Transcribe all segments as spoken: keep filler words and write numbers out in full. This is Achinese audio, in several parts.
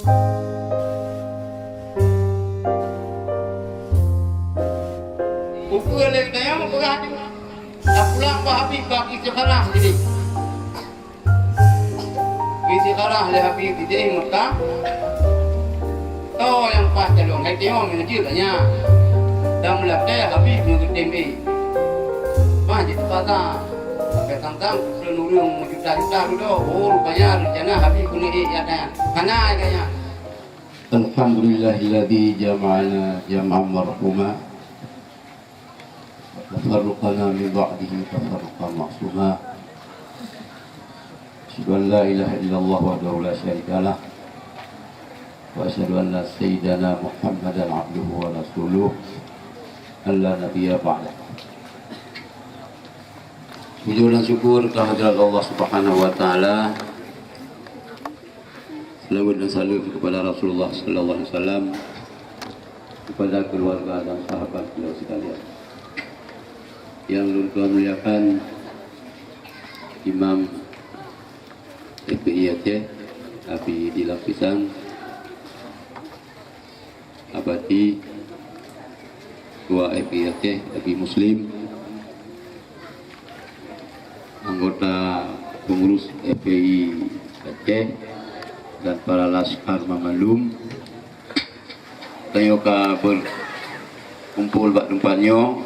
Ukeue lé geutanyoe peugah, tapulang bak Habib bak istikharah sideh. Istikharah lé Habib sideh Mekah. Toh nyang paih calon, hai tanyoe meunajeuet nyan. Dan meulakée Habib meugeutem ék. Bah jiteupaza. Sampai tang-tang keupeue ureuëng meujuta-juta dudoe. Oh, rupanya rencana Habib keuneuk ék nyan. Hana geutanyoe. Alhamdulillahilladzi jama'ana jam'an marhuma, wa tafarraqana min ba'dihi tafarraqan ma'suma. Asyhadu an la ilaha illallah wahdahu la syarika lah, wa asyhadu anna sayyidana Muhammadan abduhu wa rasuluh, la nabiyya ba'dah. Puji dan syukur kehadirat Allah Subhanahu wa Taala. Selawat dan salam kepada Rasulullah sallallahu alaihi wasallam, kepada keluarga dan sahabat beliau sekalian. Yang lôn muliakan, Imam F P I Aceh, Abi Dilam Pisang, Abati, Ketua F P I Aceh, Abi Muslim, anggota pengurus F P I Aceh, dan para laskar mandum. Tanyoe ka berkumpul bak teumpat nyoe,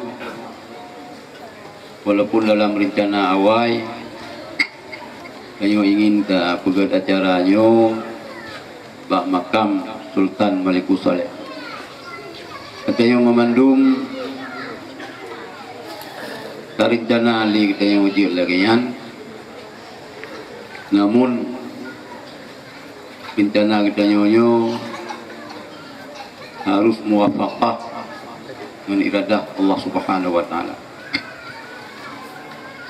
walaupun dalam rencana awai, tanyoe ingin tapeugét acara nyoe bak makam Sultan Malikussaleh. Tanyoe meumandum tarencana lé geutanyoe jeuet lagée nyan, namun rencana geutanyoe nyoe harus muwafaqah ngon iradah Allah Subhanahu wa Taala.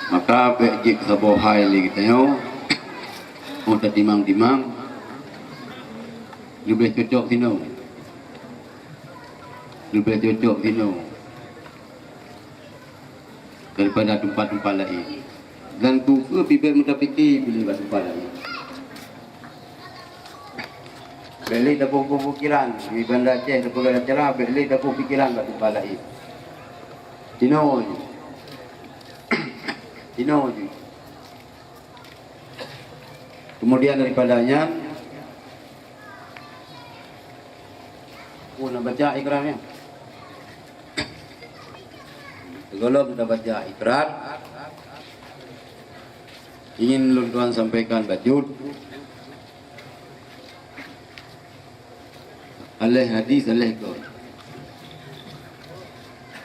Maka bék jeuet saboh hai lé geutanyoe, oh tatimang-timang, leubeh cocok sinoe. Leubeh cocok sinoe daripada teumpat-teumpat laén. Dan keu peue pih bék meutapike piléh bak teumpat laén. Bék lé taboh pikiran, di Banda Aceh tapeugah acara, bék lé taboh pikiran bak teumpat laén. Sinoe jih. Sinoe jih. Kemudian daripada nyan, oh, nak baca ikrar nyan. Sebelum kita baca ikrar, ingin lôn tuan sampaikan bacut. Aléh hadis, aléh kon.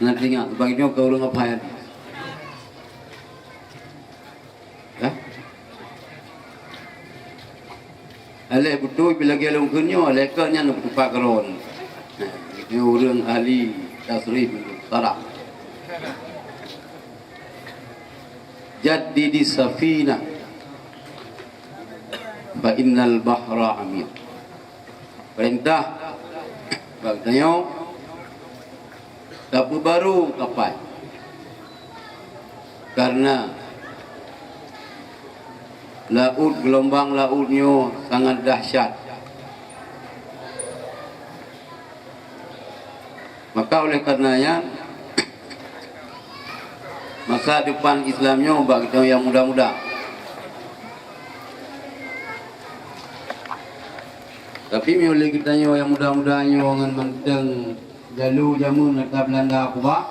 Nah, teuingat, bagi nyoe keu ureuëng aphai hadis. Hah? Aléh beutôi, bila lagée lôn kheun nyoe, aléh kon nyan teumpat keudroe. Nah, nyoe ureuëng ahli tasrif, sarah. Jaddidi safinah, fa innal bahra amiq. Peurintah bak tanyoe tapeubaru kapai, karena laôt, geulumbang laôt nyoe sangat dahsyat. Maka oleh karena nyan, masa depan Islam nyoe bak geutanyoe nyang muda-muda. Tapi meunyoe lé geutanyoe nyang muda-muda nyoe ngon mantong jalu jameun atra Beulanda keubah,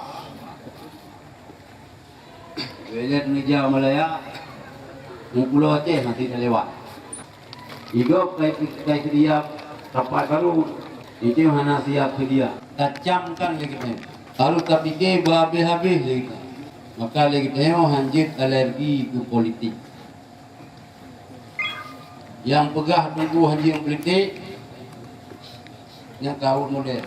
Beulét neujak Malaya, u Pulo Aceh hana seudia lewat. Igob kai, kai seudia kapai baru, itu hana siap seudia. Tacamkan lé geutanyoe. Harôh tapike beuhabéh-habéh lé geutanyoe. Maka lé geutanyoe hanjeuet alergi keu politik. Nyang peugah teungku hanjeuet politik, nyang kawon model.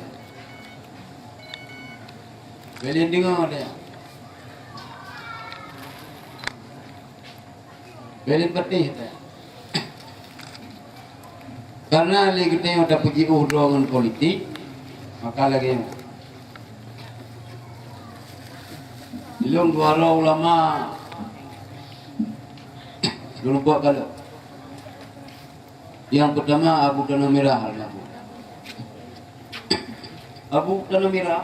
Belen deungoe deh. Belen peutih deh. Karena lé geutanyoe tapeujiôh droe ngon politik, maka lagée nyoe. Ilong dua droe ulama, dua rumpok galak. Nyang peutama Abu Tanoh Mirah almarhum. Abu Tanoh Mirah,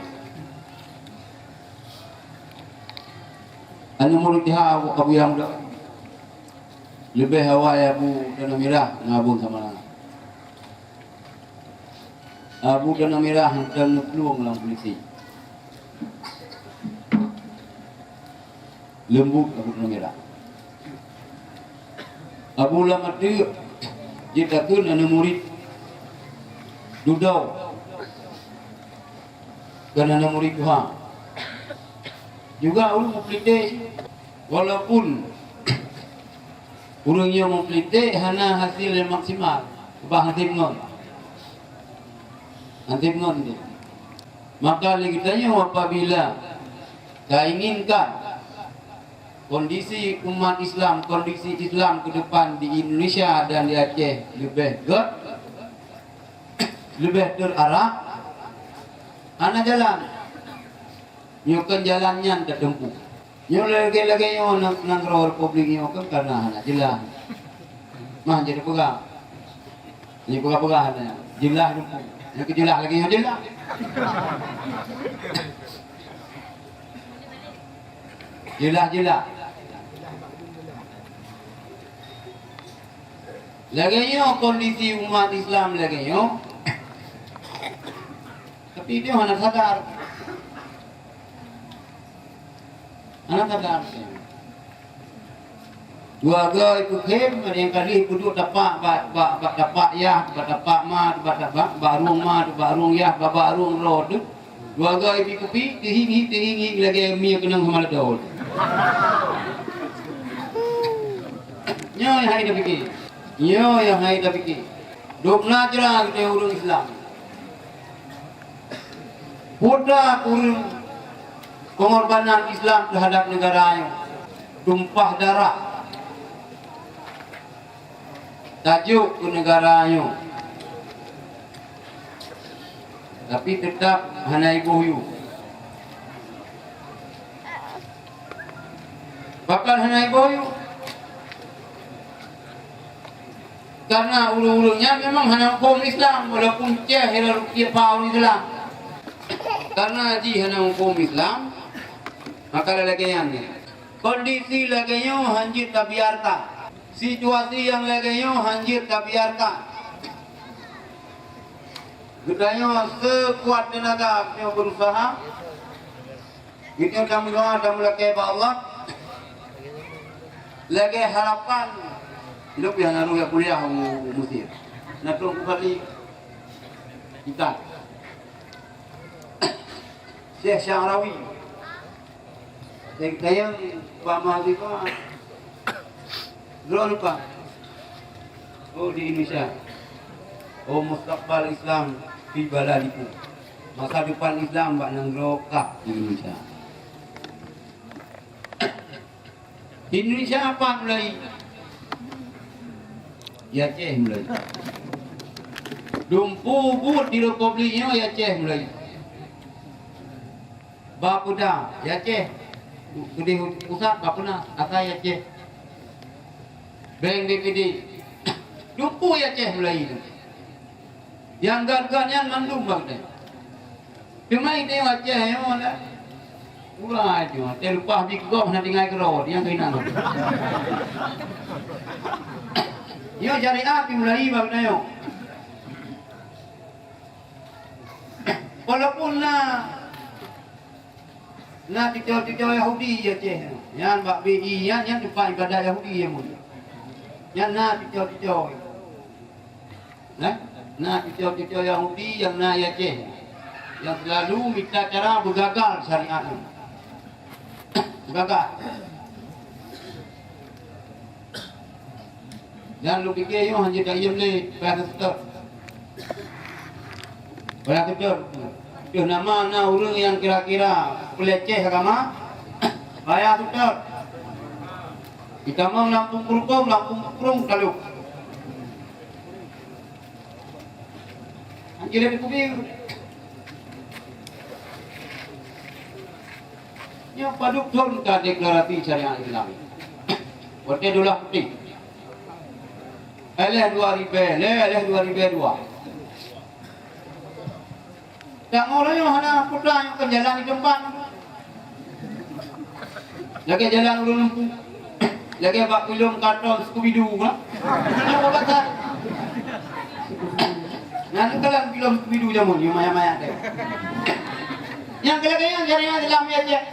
aneuk murit T H Abu Yang Muda. Leubeh awai Abu Tanoh Mirah ngon Abu Samana. Abu Tanoh Mirah hantom neuplueng lam puléh. Leumbut Abu Tanoh Mirah. Abu Lam Ateuk jeuet takheun aneuk murit dudoe, kon aneuk murit tuha. Juga ureuëng meupeulité, walaupun ureuëng nyoe meupeulité hana hasil nyang maksimal, bah hantom ngon. Hantom ngon tu. Maka lé geutanyoe apabila tainginkan kondisi umat Islam, kondisi Islam ke depan di Indonesia dan di Aceh leubeh gét, leubeh terarah, hana jalan. Nyoe kon jalan nyan tatempuh. Nyoe lagée-lagée nyoe nang-, nanggroe republik nyoe kan karena hana jeulaih. Mah jadi peugah. Nyoe peugah-peugah hana jeulaih rupa. Nyoe keu jeulaih lagée nyoe jeulaih. Jeulaih-jeulaih. Lagée nyoe kondisi umat Islam lagée nyoe. Tapi dia hana sadar. Hana sadar. Dua goe ipeukhem, nyang ka lheueh ipeuduek tapak bak, bak, bak tapak yah, bak tapak ma, bak tapak, bak rueng ma, bak rueng yah, bak, bak rueng droe teuk. Dua goe ipi kupi, teuhing-hing, teuhing-hing lagée mie keunong hama leudôt. Nyoe hai tapike. Nyoe nyang hai tapike. Dubna jra geutanyoe ureuëng Islam. Buta kureueng pengorbanan Islam terhadap negara nyoe. Tumpah darah. Tajok keu negara nyoe. Tapi tetap hana iboh yue. Pakon hana iboh yue? Karena ureuëng-ureuëng nyan memang hana huköm Islam, walaupun ceh ialah rupiah paun Islam. Karena jih hana huköm Islam, maka lagée nyan. Kondisi lagée nyoe hanjeuet tabiarkan. Situasi nyang lagée nyoe hanjeuet tabiarkan. Geutanyoe seukuat teunaga geutanyoe beurusaha. Geutanyoe tameudoa, tameulakée bak Allah. Lagée harapan, hidup nyang harôh jak kuliah u, u Mesir. Na troh kembali kita. Syekh Sya'rawi. Nyang tayang bak mahasiswa, droeneuh lupa. Oh, di Indonesia. Oh, mustaqbal Islam fi baladikum. Masa depan Islam bak nanggroe kah di Indonesia. Di Indonesia apa mulai? Di Aceh mulai. Dumpeue buet di Republik nyoe di Aceh mulai. Bapeda, di Aceh. Keudeh pusat Bapeda, asai di Aceh. Bank B P D. Dumpeue di Aceh mulai tu. Nyang gét-gét nyan mandum bak geutanyoe. Teuma di Aceh nyoe dah. Ulah nyoe, teuleupah di gob na tinggai keurot, nyang keunan. Nyoe syariat dimulai bak geutanyoe. Walaupun na, na cuco-cuco Yahudi di Aceh, nyan bak B I, nyan, nyan teumpat ibadat Yahudi nyang mulia. Nyan na cuco-cuco. Nah, na cuco-cuco Yahudi nyang na di Aceh, nyang seulalu mita cara beugagal syariat nyoe. Beugagal. Dan lôn pike nyoe hana taiem lé, payah teuseutôt. Payah teuseutôt. Deuh nama na ureuëng nyang kira-kira peuleceh agama, payah teuseutôt. Itamong lampung keurukong, lampung keurukong talok. Anjir dari kubir. Nyoe padub thon ka deklarasi syariat Islam. Watée Daulah Putéh. Lhèe dua ribèe lhèe, lhèe dua ribèe dua. Tanggong roh nyoe hana putra nyang kon jalan di teumpat. Lagèe jalan ureueng lumpuh. Lagèe bak filem karton Scooby-Doo, ha? Nyoe bak pasai. Nyan kalon filem Scooby-Doo jameun nyoe maya-maya teuh. Nyang keu lagèe nyan syariat Islam ya cek.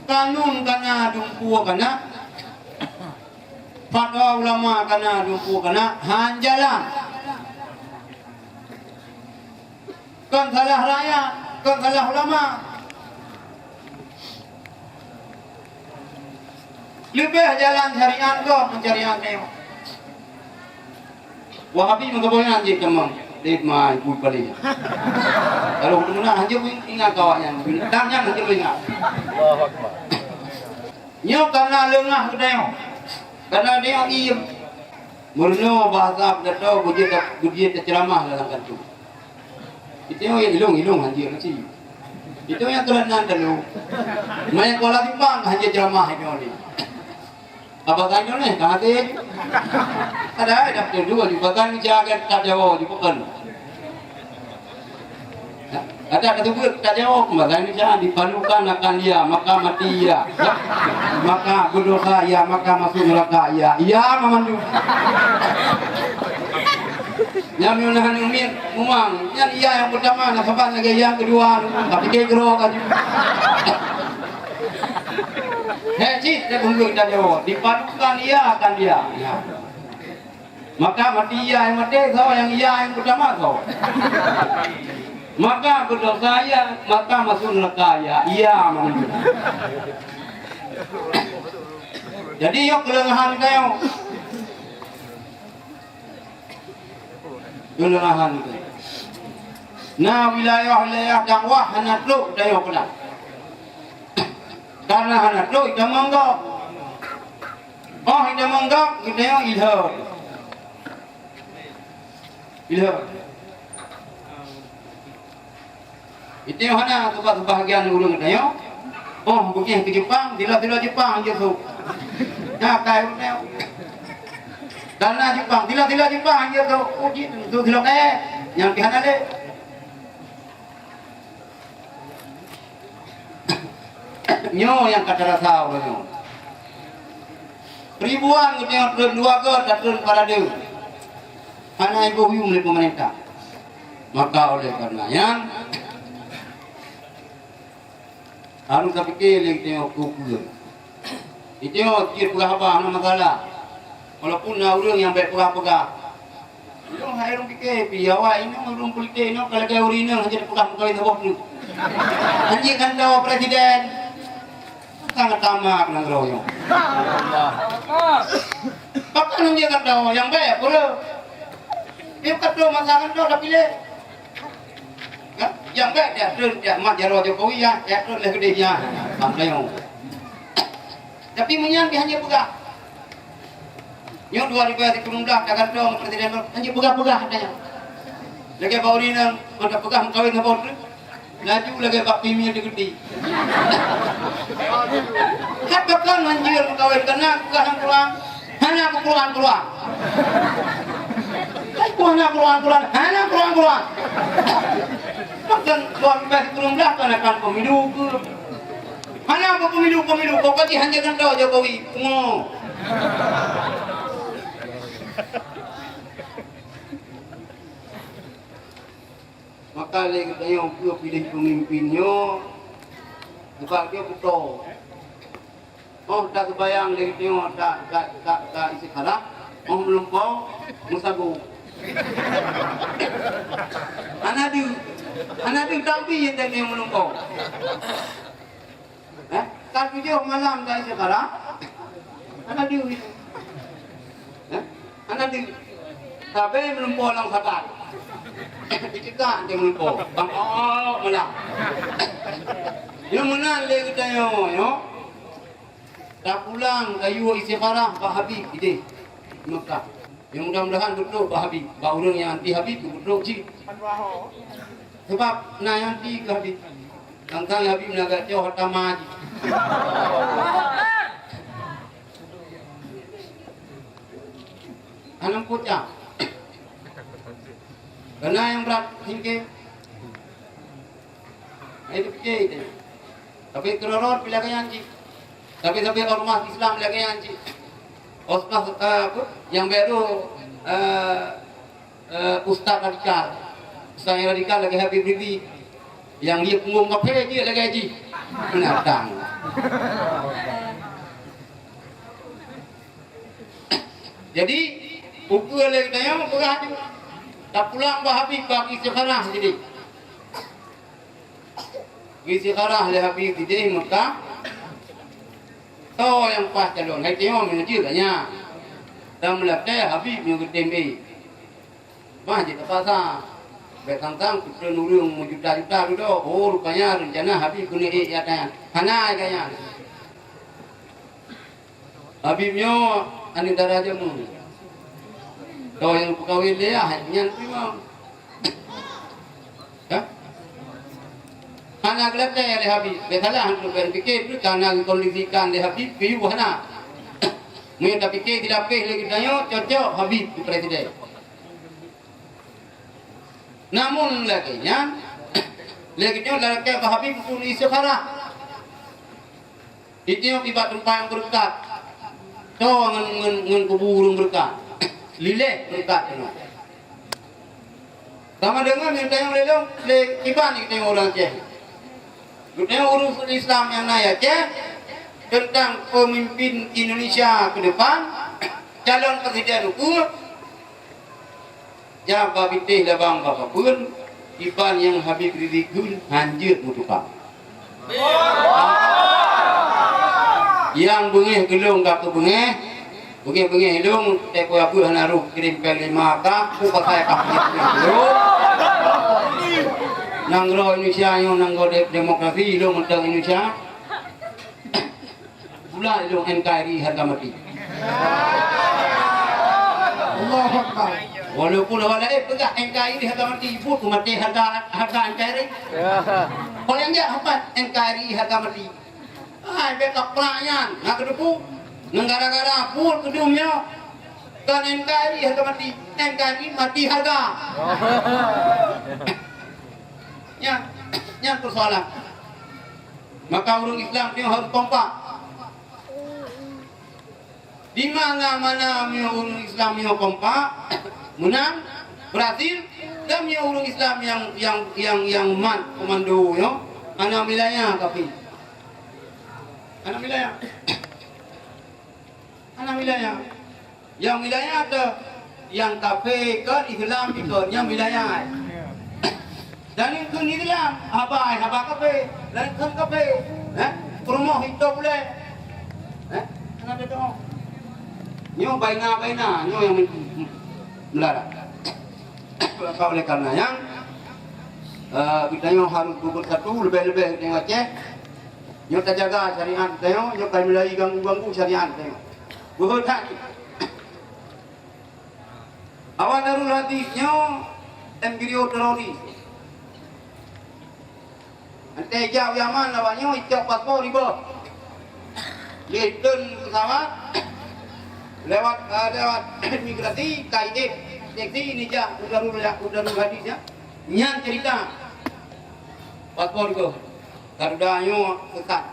Kanun kana, dumpeue kana, fatwa ulama kana, dumpeue kana, han jalan. Kon salah rakyat, kon salah ulama. Leubeh jalan syariat gob ngon syariat nyoe. Wahabi meusaboh nyan jih teuma, deuh mai bui paleng. Kalau hana hanjeuet ingat awak nyan, dan nyan hanjeuet ingat. Allahu Akbar. Nyoe kana leungah geutanyoe. Kana tanyoe iem. Meurunoe bahasa geutanyoe beujeuet, beujeuet teuceuramah lam kantô. Geutanyoe ilong-ilong hanjeuet meusi. Geutanyoe nyang keureuna tanoh. Manyang kuala simpang hanjeuet ceuramah geutanyoe ni. Apa tanyoe neh, ka hati. Ada, ada betul juga di pasal ni jaga tak jawab di bukan. Ada kata buat tak jawab, bahasa Indonesia dipalukan akan dia, maka mati ia. Maka berdosa ia, maka masuk neraka ia. Ia memandu. Nyang meunah umiet muang, nyan ia nyang pertama, na saban lagèe nyang kedua, tapi keu keudroe kan. Hek cit, dia tunggu kita jawab. Dipadukan ia akan dia. Ya. Maka mati ia nyang maté, soe nyang ia nyang pertama, soe. Maka berdosa ia, maka masuk neraka ia. Ia memandu. Jadi, yok keuleungahan kayo. Keuneuahan tu. Na wilayah-wilayah dakwah hana trok tanyoe keunan. Karena hana trok, ita meunggok. Oh, ita meunggok, geutanyoe ilhot. Ilhot. Itu hana sebab sebahagian ureueng tanyoe. Oh, beugèh keu Jepang, sila-sila Jepang je su. Nah, kai ureueng tanyoe. Dan na Jepang, sila-sila Jepang je su. Oh, jih, su sila kai. Nyang pih hana lé. Nyoe nyang ka tarasa ureueng nyoe. Ribuan geutanyoe treun luwa gèt, tatreun parade. Hana iboh yum lé peumeurintah. Maka oleh karena nyan, harôh tapike lé geutanyoe peue-peue. Geutanyoe jeuet peugah haba hana masalah. Walaupun na ureueng nyang bèk peugah-peugah. Ulôn hai ureueng pike, pih awak inong ureueng politik inong ka lagèe ureueng inong hana jeuet peugah meukawen saboh treuk. Hana jeuet kantô presiden. Sangat tamak nanggroe nyoe. Pakon hana jeuet kantô nyang bèk peue? Nyoe ka troh masa kantô tapiléh. Kan? Nyang bèk jak treun, jak mat jaroe Jokowi, ya, jak treun lé keudeh, ya. Bangsa nyoe. Tapi meunyan pih hana jeuet peugah. Nyoe dua ribu tiga belas takantô presiden baru, hana jeuet peugah-peugah tanyoe. Lagèe bak ureueng inong, mantong peugah meukawen saboh treuk. Laju lagèe bak pih miet di geuti. Kan pakon hana jeuet meukawen, keureuna peugah lam Quran, hana keu Quran keuluwa. Kan ku hana Quran keuluwa, hana Quran keuluwa. Pakon dua ribu tiga belas kan akan pemilu keu. Hana pemilu-pemilu, pokok jih hana kantô Jokowi. Pungo. Maka lé geutanyoe keu piléh peumimpin nyoe, sabab jih beutôi. Oh, taseumayang lé geutanyoe, ta, ta, ta, ta istikharah, oh, meulumpoe, meusagoe. Hana deuh, hana deuh takbir tanyoe meulumpoe. Eh, ka tujoh malam ka istikharah. Hana deuh. Eh, hana deuh. Sabe meulumpoe lam sabat. Dicegah dia meulumpoe. Bang, oh, malam. Nyoe meunan lé geutanyoe, nyoe. Tapulang kayue istikharah bak Habib idéh Mekah. Ya, mudah-mudahan beutôi bak Habib. Bak ureueng nyang anti Habib, beutôi cit. Sabab na nyang anti keu Habib. Tang-tang Habib na gak cok harta ma jih. Hana meupucang. Keunan nyang brat singkém. Nah, itu pike itu. Tapi keurot-rot pih lagèe nyan cit. Tapi sabe ormas Islam lagèe nyan cit. Ormas, eh, apa? Nyang baru, eh, eh, ustaz radikal. Ustaz nyang radikal lagèe Habib Rizik. Nyang dia punggong kaphé jih lagèe jih. Binatang. Jadi, ukeue lé geutanyoe peugah ju. Tapulang bak Habib bak istikharah sideh. Istikharah lé Habib sideh Mekah. Toh nyang paih calon, hai tanyoe meunajeuet geuh nyan. Dan meulakèe Habib nyang geutem éh. Bah jih teupaksa. Bèk sang-sang kutreun ureueng meujuta-juta dudoe. Oh, rupanya reuncana Habib keuneuk ék ateueh nyan. Hana gaya nyan. Habib nyoe aneuk dara jameun. Toh nyang peukawén lé yah, nyan pih meuh. Hah? Hana geulakèe lé Habib. Bèk salah, bèk pike, karena geukondisikan lé Habib, geuyue hana. Meunyoe tapike silapeh lé geutanyoe, cocok Habib keu presiden. Namun lagèe nyan, lagèe nyoe lakèe bak Habib keu istikharah. Itiep bak teumpat nyang beureukat. Toh ngon, ngon, ngon kubu ureueng beureukat. Lileh beureukat keunoe. Sama deungon nyang tanyong lé lôn, lé kiban nyang tanyong ureueng Aceh. Geutanyoe ureueng Islam nyang na di Aceh teuntang peumimpin Indonesia keu depan, calon presiden ukeue, jak bak bitéh labang bak papeuen, iban nyang Habib Rizik kheun hanjeuet meutuka. Nyang beungéh keu lôn ka keubeungéh, beungéh-beungéh lôn, teupeue abeuh hana rôh kirém péng lima ka, peue pasai ka beungéh keu lôn. Nanggroe Indonesia nyoe nanggroe de-, demokrasi, lôn mantong Indonesia. Pula lôn N K R I harga mati. Allahu Akbar. Walaupun awak laén peugah N K R I harga mati, buet maté harga, harga N K R I. Paléng jak hafal N K R I harga mati. Hai, bèk kaprak nyan, na keudeupu. Ngon gara-gara buet keudum nyoe. Kan N K R I harga mati, N K R I mati harga. Nyan, nyan persoalan. Maka ureueng Islam nyoe harus kompak. Di mana-mana meunyoe ureueng Islam nyoe kompak, meunang, berhasil, dan meunyoe ureueng Islam nyang, nyang, nyang, nyang mat komando nyoe, hana wilayah kafé. Hana wilayah. Hana wilayah. Nyang wilayah teuh, nyang kafé ikot, Islam ikot, nyang wilayah. Dan kheun Islam, haba, haba kafé, dan kheun kafé, eh, peurumoh itôb ulèe. Eh, hana teuh. Nyoe baina-baina, nyoe nyang men-, meularat. Maka oleh karena nyan, eh, geutanyoe harus beubersatu, leubeh-leubeh geutanyoe Aceh. Nyoe tajaga syariat geutanyoe, nyoe ka mulai ganggu-ganggu syariat geutanyoe. Beuhot that jih. Awak Darul Hadis nyoe embrio teroris. Watèe jak u Yaman awak nyoe icok paspor ribot. Lheuh turun pesawat, lewat, eh, lewat imigrasi, ka idéh teksi nijak u Darul, u Darul Hadis nyan. Nyan cerita. Paspor ribot. Garuda nyoe sesat.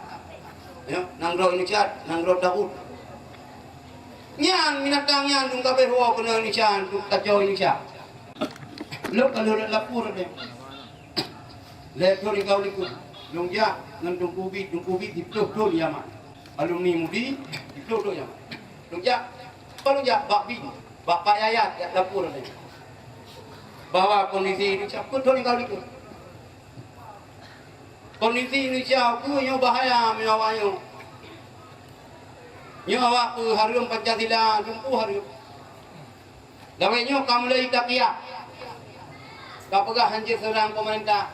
Ya, nanggroe Indonesia, nanggroe taghut. Nyan binatang nyan dum ka abéh woe keunoe Indonesia, dum kacau Indonesia. Lôn ka lôn lapor deh. Lhèe thôn tinggai likôt. Lôn jak ngon Teungku Bit, Teungku Bit siplôh thôn di Yaman. Alumni MUDI, siplôh thôn Yaman. Lôn jak, lôn jak bak Bit, bak Pak Yayat jak lapor deh. Bahwa kondisi Indonesia, peuet thôn tinggai likôt. Kondisi Indonesia ukeue nyoe bahaya meunyoe awak nyoe. Nyoe awak peuhareuem Pancasila, teungku hareuem. Lawét nyoe ka mulai takiah. Ka peugah hanjeuet seurang peumeurintah.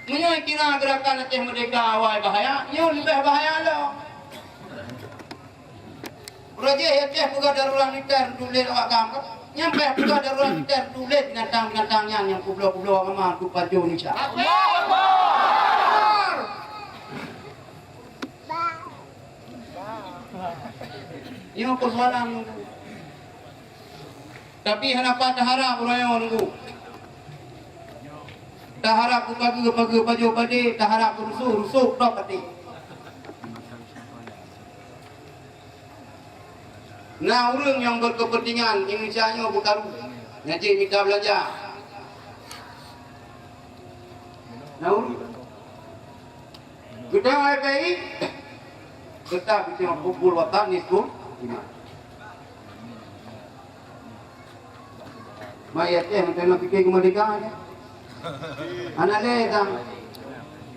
Meunyoe kira geurakan Aceh Merdeka awai bahaya, nyoe leubeh bahaya lom. Uroe jéh Aceh peugah darurat militer tuléh awak GAM ka? Nyan payah peugah darurat militer tuléh binatang-binatang nyan nyang peubloe-peubloe agama untuk pajoh Indonesia. Allahu Akbar! Nyoe persoalan. Tapi hana pat taharap uroe nyoe nunggu. Taharap keu pageue-pageue pajoh padé, taharap keu rusoh-rusoh top padé. Na ureuëng nyang berkepentingan Indonesia nyoe beukaru, nyang jeuet mita beulanja. Na ureuëng. Geutanyoe F P I, tetap geutanyoe hubbul watan nisful iman. Mak Aceh macam mana fikir kemerdekaan? Hana lé sang.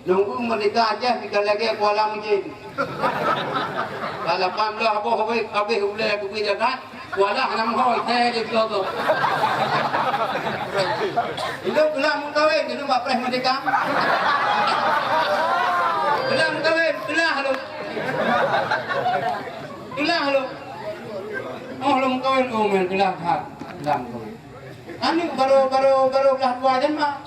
Nunggu merdeka Aceh pih ka lagée Kuala Mujin. Ka lapan belas boh habéh, habéh ulée keubeue jagat, Kuala hana meuhôi, saya je keudroe. Ilôn keulah meukawen, ilôn bak preh merdeka. Keulah meukawen, keulah lôn. Keulah lôn. Oh, lôn meukawen, oh, men keulah that. Keulah meukawen. Aneuk barô, barô, barô blah dua jan mak.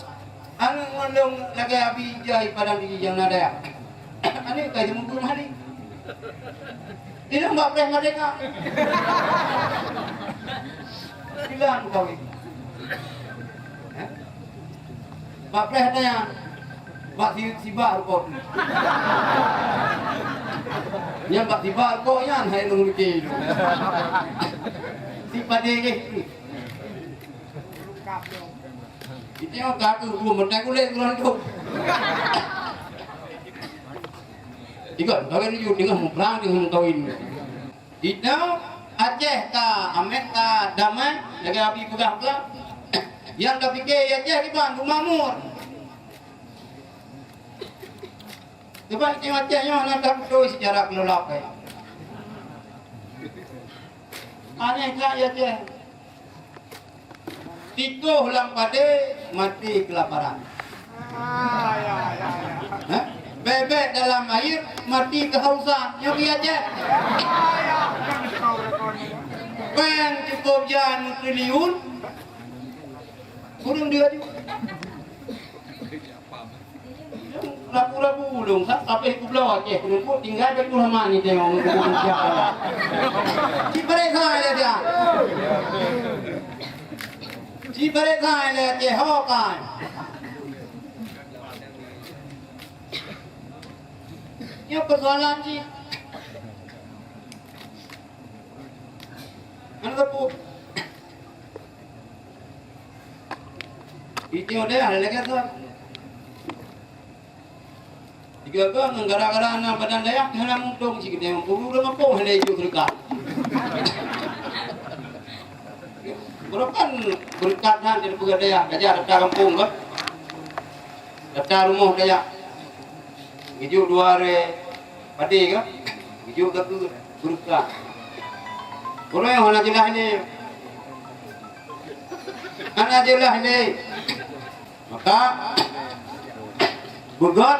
Aneuk mandum lagée abi ijai padang di jijang na daya. Aneuk kai teumeupeue hari. Di dalam bak preh merdeka. Bilang kawin. Hah? Bak preh tanya. Bak si, sibak rukok. Nyan bak sibak rukok nyan hai nunggu. Si padé eh. Itu yang kaki gua mentek ulek gua tu. Tiga, kawin tujuh, tengah muprang, tengah mengkawin. Itu Aceh ka, Amet ka damai, lagi api peugah-peugah. Yang ka fikir Aceh di ban, makmur. Sebab di Aceh nyoh na beutôi sejarah kelola. Aneh ka Aceh. Tikoh lam padé mati kelaparan. Hah? Bebek dalam air mati kehausan. Nyoe biasa. Péng cukup jai meutriliun. Kurang dia juga. Rabu-rabu ulôn, sa-, sampai kubloe Aceh, ulôn pun tinggai bak Tuhan mani tengok, ulôn pun siap. Ci peresa le dia. Ci peresa le Aceh, ho kai. Nyoe persoalan cit. Anu teupeu. Itu dia, ada lagi tu. Tiga-tiga ngon gara-gara na badan dayah hana muntong cit, geutanyoe puru ureueng gampông hana ijok seudeukah. Beureukat, beureukat nyan di peugah dayah, dayah daftar gampông kan. Daftar rumoh dayah. Geujok dua aré padé kan. Geujok gaki beureukat. Ureueng hana jeulaih lé. Hana jeulaih lé. Maka, beugét,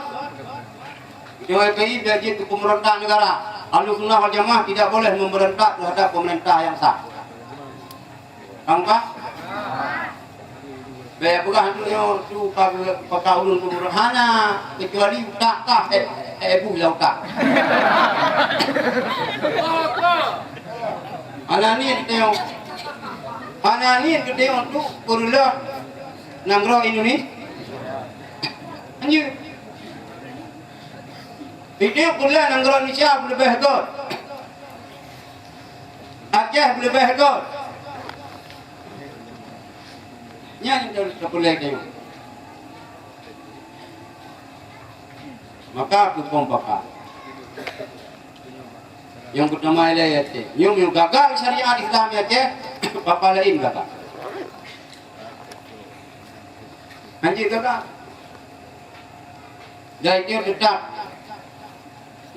F P I bak jeuet keu peumeurintah negara. Ahlussunnah wal Jamaah tidak boleh memerintah terhadap pemerintah yang sah. Paham kah? Bèk peugah tu nyoe, tu ka, ka ulôn tu hana, kecuali utak kah, eh, eh, bu lam utak. Hana niet teuh. Hana niet teuh untuk peureulèe nanggroe Indonesia. Anjir. Itu pula nanggroe Indonesia leubeh göt. Aceh leubeh göt. Nyan kita peureulèe teuh. Maka peue phon papa. Nyang peutama ilèe Aceh. Nyoe, nyoe gagal syariat Islam di Aceh, papa laén gagal. Hanjeuet gagal. Dan itu tetap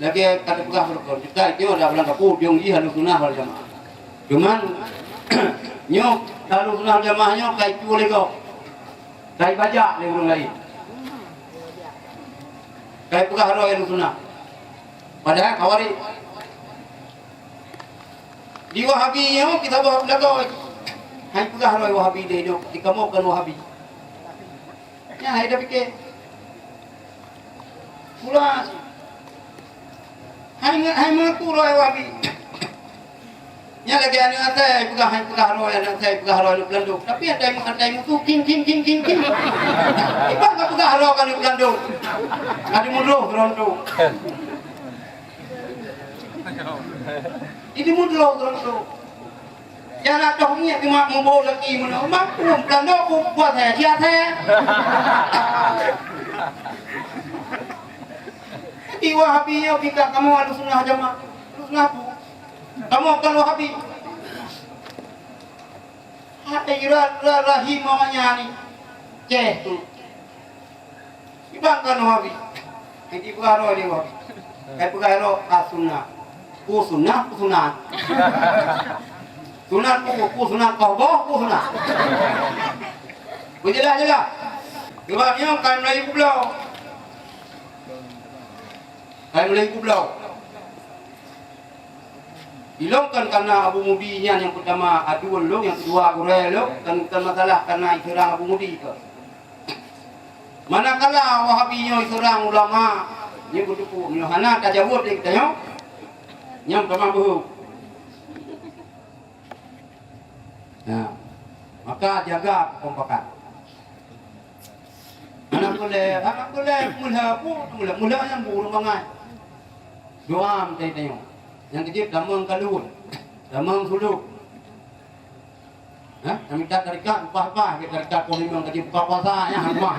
lagèe ka teupeugah beureukoh, tetap itu adalah ureueng kapeue ujong jih Ahlussunnah wal Jamaah. Cuman, nyoe Ahlussunnah wal Jamaah nyoe ka itu lé gob. Ka ibajak lé ureueng laén. Ka ipeugah droe Ahlussunnah. Padahai Khawarij. Di Wahabi nyoe kita bawa belagoe. Hai peugah droe Wahabi deh nyoe, di kamoe kon Wahabi. Nyan hai dah pikir. Pula. Hai nge-, hai mengaku droe Wahabi. Nyan lagèe aneuk asèe peugah, hai peugah roh, aneuk asèe peugah roh aneuk peulandong. Tapi atai, atai mutu king, king, king, king, king. Iban ka peugah roh aneuk peulandong. Ka dimudroh droe tu. Dimudroh droe tu. Nyan atoh ngieng cuma mubo lagi meunoe. Maklum peulandong buat hai, siat hai. Di Wahabi nyoe pika kamoe Ahlussunnah Jamaah. Ahlussunnah apa? Kamoe kon Wahabi. Hai, ra-, ra-, rahim awaknyan ni. Ceh tu. Iban kon Wahabi. Hai, dipeugah droe lé Wahabi. Hai, peugah droe, ah, sunnah. Ku sunnah, ku sunat. Sunat ku, ku sunat, ku boh, ku sunat. Beujeulaih-jeulaih. Sebab nyoe kan Melayu keubloe. Hai Melayu keubloe. Ilong kan karena Abu Mudi nyan nyang peutama adoe lôn, nyang keudua gurèe lôn, kan, kan masalah karena iseurang Abu Mudi tu. Manakala Wahabi nyoe iseurang ulama, nyoe beuteupeue, meunyoe hana tajaweueb lé geutanyoe, nyan tamah beuheuh. Nah, maka jaga kekompakan. Anak kulè, anak kulè, mula, mula, mula nyang burung bangai. Doa meutai tanyoe. Nyang keujeuet tamong kalun, tamong suluk. Hah? Nyang mita tarekat, upah-upah, ke tarekat poh limong ka jibuka puasa, ya, upah.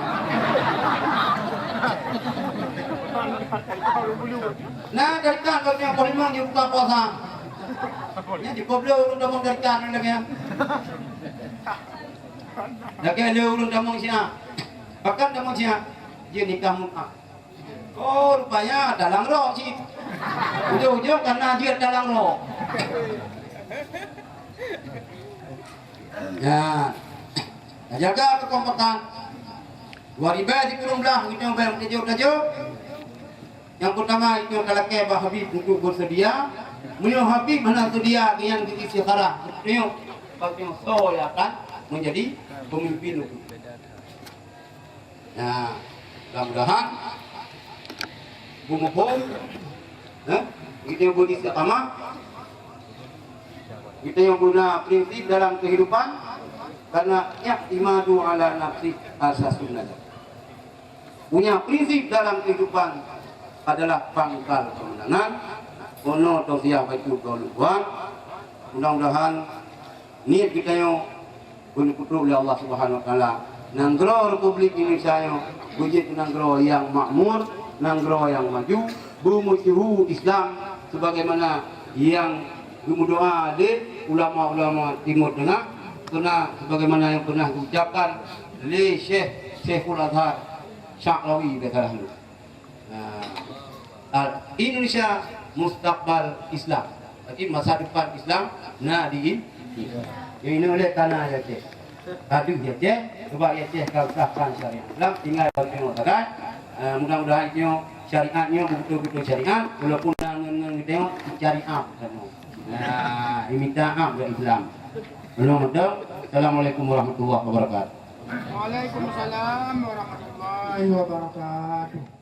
Nah, tarekat, poh limong jibuka puasa. Ya, jikoblo ureueng tamong tarekat, lagèe. Lagèe le ureueng tamong siat. Pakon tamong siat? Jeuet nikah mut'ah. Oh, rupanya dalang roh cit. Ujong-ujong karena jeuet dalang roh. Ya. Tajaga kekompakan. Dua ribèe sikureueng blah geutanyoe bèk tajok-tajok. Nyang peutama, itu talakèe bak Habib untuk beuseudia. Meunyoe Habib hana seudia, nyan geuistikharah. Geutanyoe, bak tanyoe soe nyang akan menjadi pemimpin untuk. Nah, mudah-mudahan beumuphom, eh, geutanyoe beristiqamah, geutanyoe guna prinsip dalam kehidupan, karena i'timadu ala nafsi asasun najah. Punya prinsip dalam kehidupan adalah pangkal kemenangan. Ono tausiah bacut droe lôn tuan. Mudah-mudahan niet geutanyoe beuneukutrok lé Allah Subhanahu Wa Taala. Nanggroe Republik Indonesia nyoe beujeuet keu nanggroe nyang makmur, nanggroe nyang maju, beumeusyeuhu Islam sebagaimana nyang geumeudoa lé ulama-ulama Timur Tengah, keunan sebagaimana nyang peunah geuucapkan lé Syekh Syekhul Azhar Sya'rawi, biasalah. Nah, al-, Indonesia mustaqbal Islam. Berarti masa depan Islam na di Indonesia. Jadi, ini oleh tanah Aceh. Tadi Aceh, sebab Aceh ka sahkan syariat Islam, tinggal tengok sagai. Ah, mudah-mudahan itu syariatnya betul-betul syariat, walaupun ngon, ngon, ngon syariat sama. Nah, ini minta maaf dari Islam. Belum betul. Assalamualaikum warahmatullahi wabarakatuh. Waalaikumsalam warahmatullahi wabarakatuh.